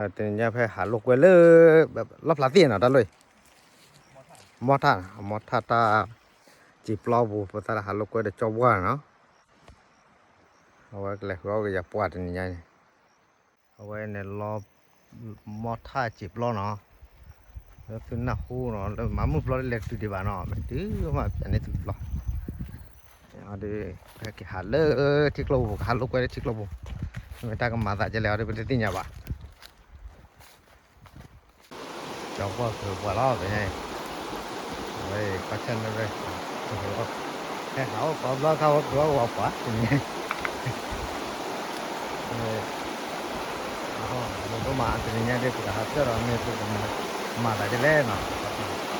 တနံၤညါဖဲဟးလိာ်ကွဲလၢ လီၣ်ဖျါသ့ၣ်နီၤ တၢ်လီၢ်အံၤ, မီၢ်ထၣ်, မီၢ်ထၣ်တၢ်စံာ်ပျီပူၤ ပသးဟးလိာ်ကွဲဒီးကၠီဝါနီၤ. အဝဲကလဲၤဃုအီၣ်ကယၤပှၢ်တနံၤညါန့ၣ်, အဝဲန့ၣ်လီၤ မီၢ်ထၣ်စံာ်ပျီနီၤ, လၢသုနၢ်ဟူနီၤ လၢမၤမုၢ်ပျီလၢလဲၤတုၤဒံးဘၣ်နီၤ မ့ၢ်တုၤမးပျဲန့ၢ်သုပျီ, အဒီး ပဟဲက့ၤဟးလၢထံကျိပူၤ ကဟးလိာ်ကွဲလၢထံကျိပူၤ, မ့ၢ်တၢ်ကမၤသးဒ်လဲၣ်အီၤဒီး ပတသ့ၣ်ညါဘၣ်. ကၠီပှၢ်ကပှၢ်လီၤ ပညါအံၤ, အဝဲအံၤ ကီၢ်ဆၢၣ်နဲၣ်ရဲၣ်, ဟဲဟးအိၣ်ကီဘျီခါဝဲကပှၢ်ဝဲပှၢ်တနံၤ, မ့ၢ်ဒိၣ်မးတနံၤညါဒီး ပကဟးစၢၣ်ဒီးမ့ၢ်ပကမၤသးဒ်လဲၣ်နီၤ.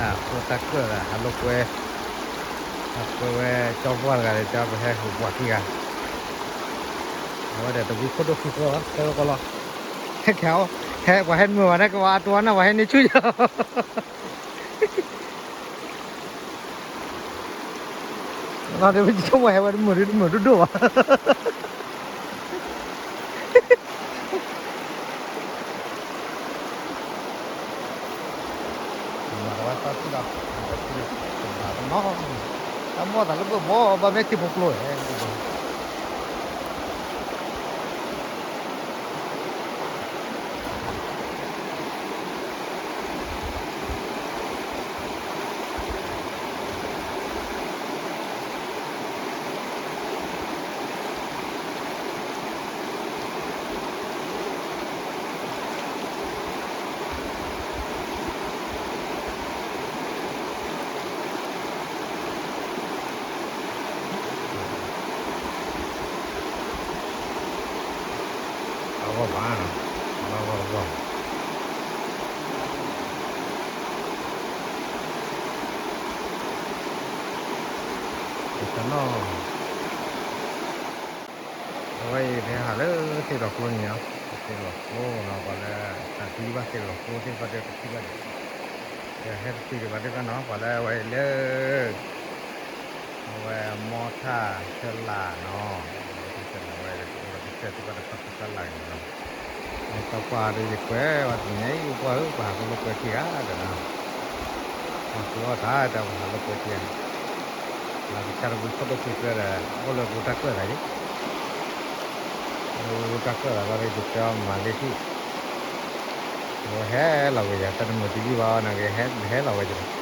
တၢ်အိၣ်တၢ်ကၢၣ်ဂၤ ဟးလိာ်ကွဲ, ဟးကွဲဝဲကၠီပှၢ်တဂၤဒီး ကၠီပဟဲဃုာ်ပှၤခံဂၤ, အဝဲဒၣ်တဝံခိၣ်ဒိၣ်ခံဃီလီၤ ဟဲဝဲကီလီၤ, ဟဲက့ၤ, ဟဲပှၤဟဲနုာ်ဘၣ်န့ၣ် ကဝဲအတိၤနၢ်ပှၤဟဲန့ၢ်ဆူၣ်ယီၤ လီၤဒီး ပဆိကမိၣ်ဟဲဝဲတမုာ်ဒ်တမုာ်ဒိၣ်ဒိၣ်ဘၣ်. မၤတဝဲသီထံဒီး တၢ်မီၢ်သးလၢဘၣ်ဘီ ဘၣ်မ့ၢ်ထံဖိကျိၤ အဂီၢ်ဘၣ်, ဘၣ်ဂီၢ်တဂီၢ်, တနီၤ အဝဲအံၤ ပဟဲဟးလၢသ့ၣ်ဒီးကျိန့ၣ်လီၤ, သ့ၣ်ဒီးကျိနီၤ ပှၤလၢ တၢ်သံဘၣ်သ့ၣ်ဒီးကျိသ့ၣ်တဖၣ်ဒီး ပထံၣ်ဘၣ်ဒီး ပဟဲတတုၤဒံးဘၣ်သ့ၣ်တဖၣ်နီၤ ပှၤလၢအဝဲအံၤလၢ အဝဲမီထၣ်သၢလးနီၤ, မီထၣ်သၢလးဝဲအံၤဒီး အိၣ်ဒီးကစၢၢ်သ့ၣ်တဖၣ်ဒီး ပှၤသၢလးန့ၣ်လီၤ, ဒီးပှၤဒီးယကွဲးဝဲတနံၤညါအံၤ ပှၢ်ဧၢ ပှၤဟးလိာ်ကွဲခံဂၤဒီး ပှၤဃုအီၣ်တၢ် တဲပှၤဟးလိာ်ကွဲခံဂၤ, လၢကစၢ်တဝံခိၣ်ဒိၣ်ခံဃီဒီး အိၣ်လၢပူၤတၢ်ကၢၣ်သးယံၤ, အိၣ်လၢပူၤတၢ်ကၢၣ်သးလီၤဒီး ယတဲအီၤမၤလ့ထံၣ်, အဝဲဟဲလီၤဝဲယၤ တၢ်တမုာ်တယုၢ်ဘၣ်အီၤ နကဟဲလီၤဝဲယၤ